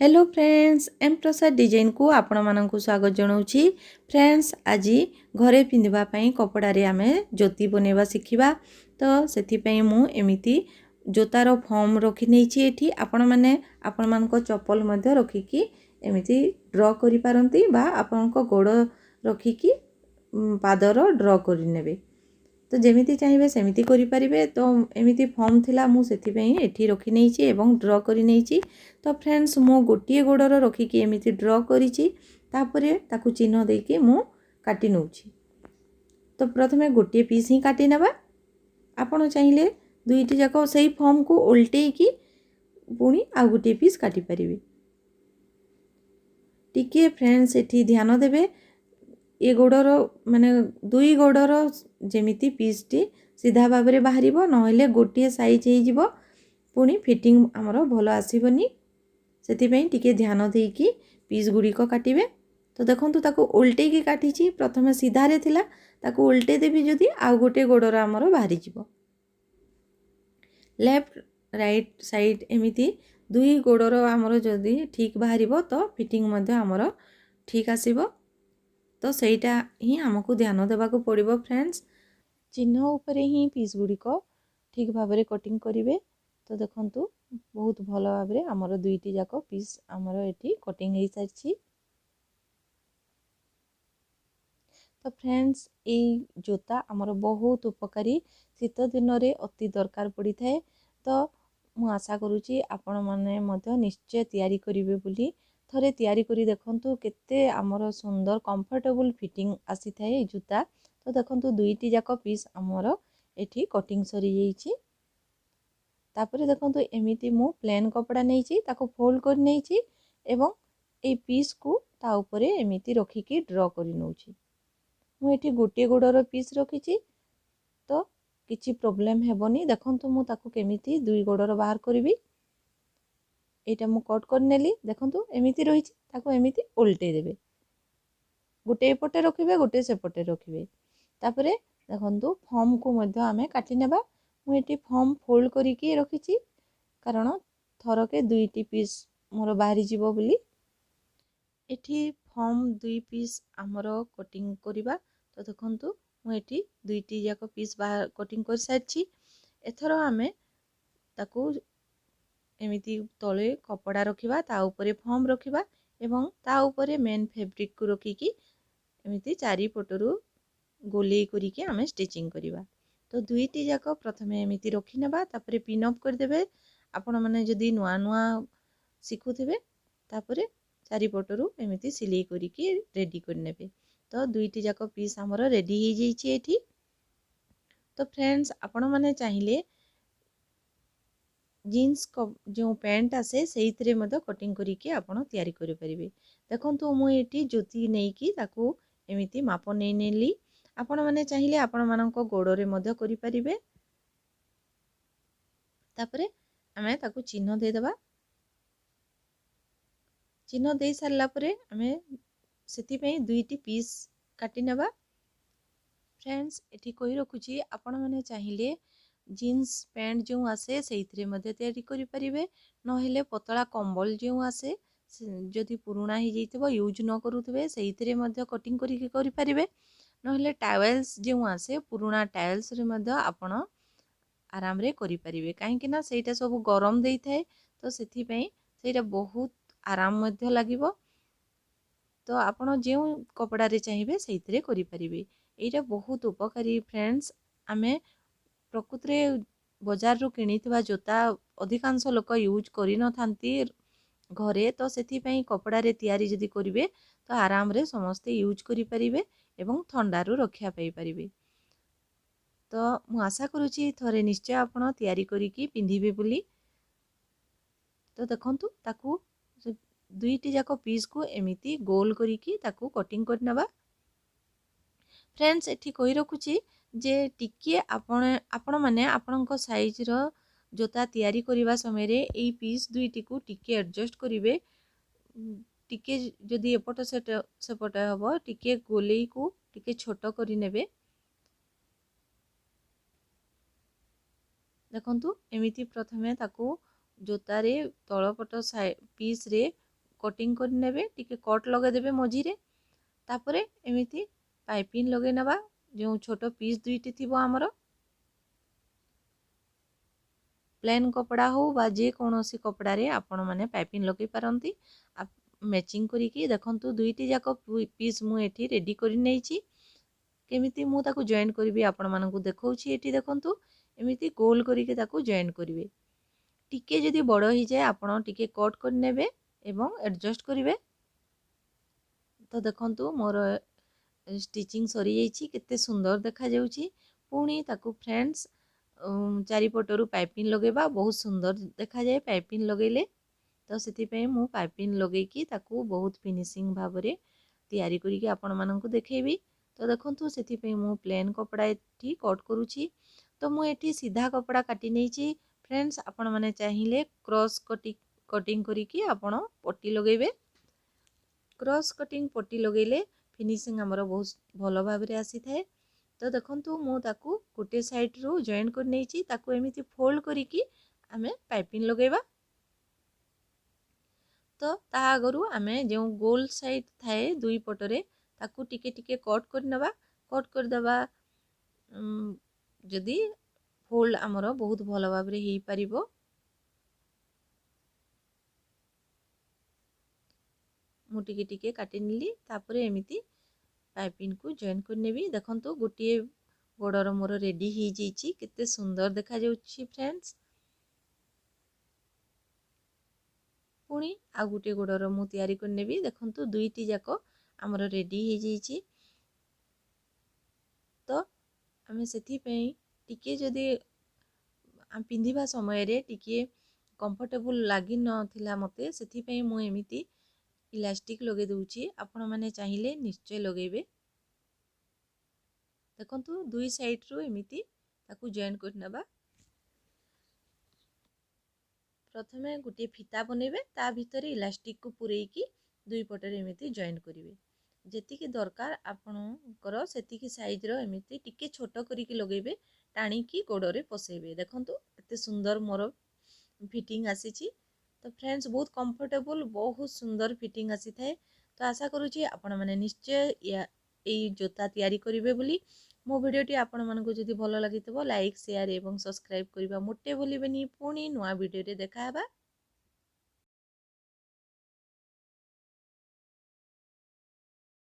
Hello friends, M ପ୍ରସାଦ ଡିଜାଇନକୁ ଆପଣମାନଙ୍କୁ ସ୍ୱାଗତ ଜଣାଉଛି। ଫ୍ରେଣ୍ଡସ୍, ଆଜି ଘରେ ପିନ୍ଧିବା ପାଇଁ କପଡ଼ାରେ ଆମେ ଜୋତି ବନେଇବା ଶିଖିବା। ତ ସେଥିପାଇଁ ମୁଁ ଏମିତି ଜୋତାର ଫର୍ମ ରଖିନେଇଛି ଏଠି। ଆପଣମାନେ ଆପଣମାନଙ୍କ ଚପଲ ମଧ୍ୟ ରଖିକି ଏମିତି ଡ୍ର କରିପାରନ୍ତି ବା ଆପଣଙ୍କ ଗୋଡ଼ ରଖିକି ପାଦର ଡ୍ର କରିନେବେ। ତ ଯେମିତି ଚାହିଁବେ ସେମିତି କରିପାରିବେ। ତ ଏମିତି ଫର୍ମ ଥିଲା, ମୁଁ ସେଥିପାଇଁ ଏଠି ରଖିନେଇଛି ଏବଂ ଡ୍ର କରିନେଇଛି। ତ ଫ୍ରେଣ୍ଡସ୍, ମୁଁ ଗୋଟିଏ ଗୋଡ଼ର ରଖିକି ଏମିତି ଡ୍ର କରିଛି, ତାପରେ ତାକୁ ଚିହ୍ନ ଦେଇକି ମୁଁ କାଟି ନେଉଛି। ତ ପ୍ରଥମେ ଗୋଟିଏ ପିସ୍ ହିଁ କାଟି ନେବା। ଆପଣ ଚାହିଁଲେ ଦୁଇଟି ଯାକ ସେଇ ଫର୍ମକୁ ଓଲଟେଇକି ପୁଣି ଆଉ ଗୋଟିଏ ପିସ୍ କାଟିପାରିବେ। ଟିକିଏ ଫ୍ରେଣ୍ଡସ୍, ଏଠି ଧ୍ୟାନ ଦେବେ, ଏ ଗୋଡ଼ର ମାନେ ଦୁଇ ଗୋଡ଼ର ଯେମିତି ପିସ୍ଟି ସିଧା ଭାବରେ ବାହାରିବ, ନହେଲେ ଗୋଟିଏ ସାଇଜ୍ ହେଇଯିବ, ପୁଣି ଫିଟିଂ ଆମର ଭଲ ଆସିବନି। ସେଥିପାଇଁ ଟିକେ ଧ୍ୟାନ ଦେଇକି ପିସ୍ ଗୁଡ଼ିକ କାଟିବେ। ତ ଦେଖନ୍ତୁ, ତାକୁ ଓଲଟେଇକି କାଟିଛି। ପ୍ରଥମେ ସିଧାରେ ଥିଲା, ତାକୁ ଓଲଟେଇ ଦେବି ଯଦି ଆଉ ଗୋଟିଏ ଗୋଡ଼ର ଆମର ବାହାରିଯିବ। ଲେଫ୍ଟ ରାଇଟ୍ ସାଇଡ଼୍ ଏମିତି ଦୁଇ ଗୋଡ଼ର ଆମର ଯଦି ଠିକ୍ ବାହାରିବ, ତ ଫିଟିଂ ମଧ୍ୟ ଆମର ଠିକ୍ ଆସିବ। ତ ସେଇଟା ହିଁ ଆମକୁ ଧ୍ୟାନ ଦେବାକୁ ପଡ଼ିବ। ଫ୍ରେଣ୍ଡସ୍, ଚିହ୍ନ ଉପରେ ହିଁ ପିସ୍ ଗୁଡ଼ିକ ଠିକ୍ ଭାବରେ କଟିଂ କରିବେ। ତ ଦେଖନ୍ତୁ, ବହୁତ ଭଲ ଭାବରେ ଆମର ଦୁଇଟି ଯାକ ପିସ୍ ଆମର ଏଠି କଟିଂ ହେଇସାରିଛି। ତ ଫ୍ରେଣ୍ଡସ୍, ଏଇ ଜୋତା ଆମର ବହୁତ ଉପକାରୀ, ଶୀତ ଦିନରେ ଅତି ଦରକାର ପଡ଼ିଥାଏ। ତ ମୁଁ ଆଶା କରୁଛି ଆପଣମାନେ ମଧ୍ୟ ନିଶ୍ଚୟ ତିଆରି କରିବେ ବୋଲି। ଥରେ ତିଆରି କରି ଦେଖନ୍ତୁ, କେତେ ଆମର ସୁନ୍ଦର କମ୍ଫର୍ଟେବୁଲ୍ ଫିଟିଂ ଆସିଥାଏ ଏଇ ଜୁତା। ତ ଦେଖନ୍ତୁ, ଦୁଇଟି ଯାକ ପିସ୍ ଆମର ଏଠି କଟିଂ ସରିଯାଇଛି। ତାପରେ ଦେଖନ୍ତୁ, ଏମିତି ମୁଁ ପ୍ଲେନ୍ କପଡ଼ା ନେଇଛି, ତାକୁ ଫୋଲ୍ଡ କରି ନେଇଛି ଏବଂ ଏଇ ପିସ୍କୁ ତା ଉପରେ ଏମିତି ରଖିକି ଡ୍ର କରି ନେଉଛି। ମୁଁ ଏଠି ଗୋଟିଏ ଗୋଡ଼ର ପିସ୍ ରଖିଛି, ତ କିଛି ପ୍ରୋବ୍ଲେମ୍ ହେବନି। ଦେଖନ୍ତୁ, ମୁଁ ତାକୁ କେମିତି ଦୁଇ ଗୋଡ଼ର ବାହାର କରିବି। ଏଇଟା ମୁଁ କଟ୍ କରିନେଲି। ଦେଖନ୍ତୁ, ଏମିତି ରହିଛି, ତାକୁ ଏମିତି ଓଲଟେଇ ଦେବେ। ଗୋଟେ ଏପଟେ ରଖିବେ, ଗୋଟେ ସେପଟେ ରଖିବେ। ତାପରେ ଦେଖନ୍ତୁ, ଫର୍ମକୁ ମଧ୍ୟ ଆମେ କାଟି ନେବା। ମୁଁ ଏଠି ଫର୍ମ ଫୋଲ୍ଡ କରିକି ରଖିଛି, କାରଣ ଥରକେ ଦୁଇଟି ପିସ୍ ମୋର ବାହାରିଯିବ ବୋଲି। ଏଠି ଫର୍ମ ଦୁଇ ପିସ୍ ଆମର କଟିଂ କରିବା। ତ ଦେଖନ୍ତୁ, ମୁଁ ଏଠି ଦୁଇଟି ଯାକ ପିସ୍ କଟିଂ କରିସାରିଛି। ଏଥର ଆମେ ତାକୁ ଏମିତି ତଳେ କପଡ଼ା ରଖିବା, ତା ଉପରେ ଫର୍ମ ରଖିବା ଏବଂ ତା ଉପରେ ମେନ୍ ଫେବ୍ରିକକୁ ରଖିକି ଏମିତି ଚାରିପଟରୁ ଗୋଲେଇ କରିକି ଆମେ ଷ୍ଟିଚିଂ କରିବା। ତ ଦୁଇଟି ଯାକ ପ୍ରଥମେ ଏମିତି ରଖିନେବା, ତାପରେ ପିନ୍ ଅପ୍ କରିଦେବେ ଆପଣମାନେ ଯଦି ନୂଆ ନୂଆ ଶିଖୁଥିବେ। ତାପରେ ଚାରିପଟରୁ ଏମିତି ସିଲେଇ କରିକି ରେଡ଼ି କରିନେବେ। ତ ଦୁଇଟି ଯାକ ପିସ୍ ଆମର ରେଡ଼ି ହେଇଯାଇଛି ଏଠି। ତ ଫ୍ରେଣ୍ଡସ୍, ଆପଣମାନେ ଚାହିଁଲେ ଜିନ୍ସ ଯେଉଁ ପ୍ୟାଣ୍ଟ ଆସେ, ସେଇଥିରେ ମଧ୍ୟ କଟିଂ କରିକି ଆପଣ ତିଆରି କରିପାରିବେ। ଦେଖନ୍ତୁ, ମୁଁ ଏଠି ଜୋତି ନେଇକି ତାକୁ ଏମିତି ମାପ ନେଇ ନେଲି। ଆପଣମାନେ ଚାହିଁଲେ ଆପଣମାନଙ୍କ ଗୋଡ଼ରେ ମଧ୍ୟ କରିପାରିବେ। ତାପରେ ଆମେ ତାକୁ ଚିହ୍ନ ଦେଇଦେବା। ଚିହ୍ନ ଦେଇ ସାରିଲା ପରେ ଆମେ ସେଥିପାଇଁ ଦୁଇଟି ପିସ୍ କାଟି ନେବା। ଫ୍ରେଣ୍ଡସ୍, ଏଠି କହି ରଖୁଛି, ଆପଣମାନେ ଚାହିଁଲେ ଜିନ୍ସ ପ୍ୟାଣ୍ଟ ଯେଉଁ ଆସେ, ସେଇଥିରେ ମଧ୍ୟ ତିଆରି କରିପାରିବେ। ନହେଲେ ପତଳା କମ୍ବଳ ଯେଉଁ ଆସେ, ଯଦି ପୁରୁଣା ହେଇଯାଇଥିବ, ୟୁଜ୍ ନ କରୁଥିବେ, ସେଇଥିରେ ମଧ୍ୟ କଟିଂ କରିକି କରିପାରିବେ। ନହେଲେ ଟାୱେଲ୍ସ ଯେଉଁ ଆସେ, ପୁରୁଣା ଟାୱେଲ୍ସରେ ମଧ୍ୟ ଆପଣ ଆରାମରେ କରିପାରିବେ, କାହିଁକି ନା ସେଇଟା ସବୁ ଗରମ ଦେଇଥାଏ। ତ ସେଥିପାଇଁ ସେଇଟା ବହୁତ ଆରାମ ମଧ୍ୟ ଲାଗିବ। ତ ଆପଣ ଯେଉଁ କପଡ଼ାରେ ଚାହିଁବେ, ସେଇଥିରେ କରିପାରିବେ। ଏଇଟା ବହୁତ ଉପକାରୀ ଫ୍ରେଣ୍ଡସ୍। ଆମେ ପ୍ରକୃତରେ ବଜାରରୁ କିଣିଥିବା ଜୋତା ଅଧିକାଂଶ ଲୋକ ୟୁଜ୍ କରିନଥାନ୍ତି ଘରେ। ତ ସେଥିପାଇଁ କପଡ଼ାରେ ତିଆରି ଯଦି କରିବେ, ତ ଆରାମରେ ସମସ୍ତେ ୟୁଜ୍ କରିପାରିବେ ଏବଂ ଥଣ୍ଡାରୁ ରକ୍ଷା ପାଇପାରିବେ। ତ ମୁଁ ଆଶା କରୁଛି ଥରେ ନିଶ୍ଚୟ ଆପଣ ତିଆରି କରିକି ପିନ୍ଧିବେ ବୋଲି। ତ ଦେଖନ୍ତୁ, ତାକୁ ଦୁଇଟି ଯାକ ପିସ୍କୁ ଏମିତି ଗୋଲ କରିକି ତାକୁ କଟିଂ କରିନେବା। ଫ୍ରେଣ୍ଡସ୍, ଏଠି କହି ରଖୁଛି ଯେ ଟିକିଏ ଆପଣ ଆପଣମାନେ ଆପଣଙ୍କ ସାଇଜ୍ର ଜୋତା ତିଆରି କରିବା ସମୟରେ ଏଇ ପିସ୍ ଦୁଇଟିକୁ ଟିକିଏ ଆଡ଼ଜଷ୍ଟ କରିବେ। ଟିକେ ଯଦି ଏପଟ ସେପଟ ହେବ, ଟିକେ ଗୋଲେଇକୁ ଟିକେ ଛୋଟ କରିନେବେ। ଦେଖନ୍ତୁ, ଏମିତି ପ୍ରଥମେ ତାକୁ ଜୋତାରେ ତଳପଟ ପିସ୍ରେ କଟିଂ କରିନେବେ, ଟିକେ କଟ୍ ଲଗାଇଦେବେ ମଝିରେ। ତାପରେ ଏମିତି ପାଇପିଂ ଲଗାଇ ନେବା ଯେଉଁ ଛୋଟ ପିସ୍ ଦୁଇଟି ଥିବ ଆମର। ପ୍ଲେନ୍ କପଡ଼ା ହେଉ ବା ଯେକୌଣସି କପଡ଼ାରେ ଆପଣମାନେ ପାଇପିଂ ଲଗାଇ ପାରନ୍ତି ମ୍ୟାଚିଂ କରିକି। ଦେଖନ୍ତୁ, ଦୁଇଟି ଯାକ ପିସ୍ ମୁଁ ଏଠି ରେଡ଼ି କରିନେଇଛି। କେମିତି ମୁଁ ତାକୁ ଜଏଣ୍ଟ କରିବି ଆପଣମାନଙ୍କୁ ଦେଖାଉଛି। ଏଠି ଦେଖନ୍ତୁ, ଏମିତି ଗୋଲ କରିକି ତାକୁ ଜଏଣ୍ଟ କରିବେ। ଟିକେ ଯଦି ବଡ଼ ହେଇଯାଏ, ଆପଣ ଟିକେ କଟ୍ କରିନେବେ ଏବଂ ଆଡ଼ଜଷ୍ଟ କରିବେ। ତ ଦେଖନ୍ତୁ, ମୋର ଷ୍ଟିଚିଂ ସରିଯାଇଛି, କେତେ ସୁନ୍ଦର ଦେଖାଯାଉଛି। ପୁଣି ତାକୁ ଫ୍ରେଣ୍ଡସ୍ ଚାରିପଟରୁ ପାଇପିଂ ଲଗାଇବା, ବହୁତ ସୁନ୍ଦର ଦେଖାଯାଏ ପାଇପିଂ ଲଗାଇଲେ। ତ ସେଥିପାଇଁ ମୁଁ ପାଇପିଂ ଲଗାଇକି ତାକୁ ବହୁତ ଫିନିସିଂ ଭାବରେ ତିଆରି କରିକି ଆପଣମାନଙ୍କୁ ଦେଖେଇବି। ତ ଦେଖନ୍ତୁ, ସେଥିପାଇଁ ମୁଁ ପ୍ଲେନ୍ କପଡ଼ା ଏଠି କଟ୍ କରୁଛି। ତ ମୁଁ ଏଠି ସିଧା କପଡ଼ା କାଟି ନେଇଛି। ଫ୍ରେଣ୍ଡସ୍, ଆପଣମାନେ ଚାହିଁଲେ କ୍ରସ୍ କଟିଂ କରିକି ଆପଣ ପଟି ଲଗାଇବେ। କ୍ରସ୍ କଟିଂ ପଟି ଲଗାଇଲେ ଫିନିସିଂ ଆମର ବହୁତ ଭଲ ଭାବରେ ଆସିଥାଏ। ତ ଦେଖନ୍ତୁ, ମୁଁ ତାକୁ ଗୋଟେ ସାଇଡ଼ରୁ ଜଏଣ୍ଟ କରିନେଇଛି। ତାକୁ ଏମିତି ଫୋଲ୍ଡ କରିକି ଆମେ ପାଇପିଂ ଲଗାଇବା। ତ ତା ଆଗରୁ ଆମେ ଯେଉଁ ଗୋଲ ସାଇଡ଼୍ ଥାଏ ଦୁଇ ପଟରେ, ତାକୁ ଟିକେ ଟିକେ କଟ୍ କରିନେବା। କଟ୍ କରିଦେବା ଯଦି ଫୋଲ୍ଡ ଆମର ବହୁତ ଭଲ ଭାବରେ ହେଇପାରିବ। ମୁଁ ଟିକେ ଟିକେ କାଟିନେଲି, ତାପରେ ଏମିତି ପାଇପିଂକୁ ଜଏନ୍ କରିନେବି। ଦେଖନ୍ତୁ, ଗୋଟିଏ ଗୋଡ଼ର ମୋର ରେଡ଼ି ହେଇଯାଇଛି, କେତେ ସୁନ୍ଦର ଦେଖାଯାଉଛି ଫ୍ରେଣ୍ଡସ୍। ପୁଣି ଆଉ ଗୋଟିଏ ଗୋଡ଼ର ମୁଁ ତିଆରି କରିନେବି। ଦେଖନ୍ତୁ, ଦୁଇଟି ଯାକ ଆମର ରେଡ଼ି ହେଇଯାଇଛି। ତ ଆମେ ସେଥିପାଇଁ ଟିକେ ଯଦି ପିନ୍ଧିବା ସମୟରେ ଟିକିଏ କମ୍ଫର୍ଟେବୁଲ୍ ଲାଗିନଥିଲା ମୋତେ, ସେଥିପାଇଁ ମୁଁ ଏମିତି ଇଲାଷ୍ଟିକ୍ ଲଗାଇ ଦେଉଛି। ଆପଣମାନେ ଚାହିଁଲେ ନିଶ୍ଚୟ ଲଗାଇବେ। ଦେଖନ୍ତୁ, ଦୁଇ ସାଇଡ଼ରୁ ଏମିତି ତାକୁ ଜଏଣ୍ଟ କରିନେବା। ପ୍ରଥମେ ଗୋଟିଏ ଫିତା ବନେଇବେ, ତା ଭିତରେ ଇଲାଷ୍ଟିକ୍କୁ ପୂରେଇକି ଦୁଇ ପଟରେ ଏମିତି ଜଏଣ୍ଟ କରିବେ। ଯେତିକି ଦରକାର ଆପଣଙ୍କର ସେତିକି ସାଇଜ୍ର ଏମିତି ଟିକେ ଛୋଟ କରିକି ଲଗାଇବେ, ଟାଣିକି ଗୋଡ଼ରେ ପଶାଇବେ। ଦେଖନ୍ତୁ, ଏତେ ସୁନ୍ଦର ମୋର ଫିଟିଂ ଆସିଛି। ତ ଫ୍ରେଣ୍ଡସ୍, ବହୁତ କମ୍ଫର୍ଟେବୁଲ୍, ବହୁତ ସୁନ୍ଦର ଫିଟିଂ ଆସିଥାଏ। ତ ଆଶା କରୁଛି ଆପଣମାନେ ନିଶ୍ଚୟ ଏଇ ଜୋତା ତିଆରି କରିବେ ବୋଲି। ମୋ ଭିଡ଼ିଓଟି ଆପଣମାନଙ୍କୁ ଯଦି ଭଲ ଲାଗିଥିବ, ଲାଇକ୍, ସେୟାର ଏବଂ ସବସ୍କ୍ରାଇବ୍ କରିବା ମୋଟେ ଭୁଲିବେନି। ପୁଣି ନୂଆ ଭିଡ଼ିଓରେ ଦେଖା ହେବା।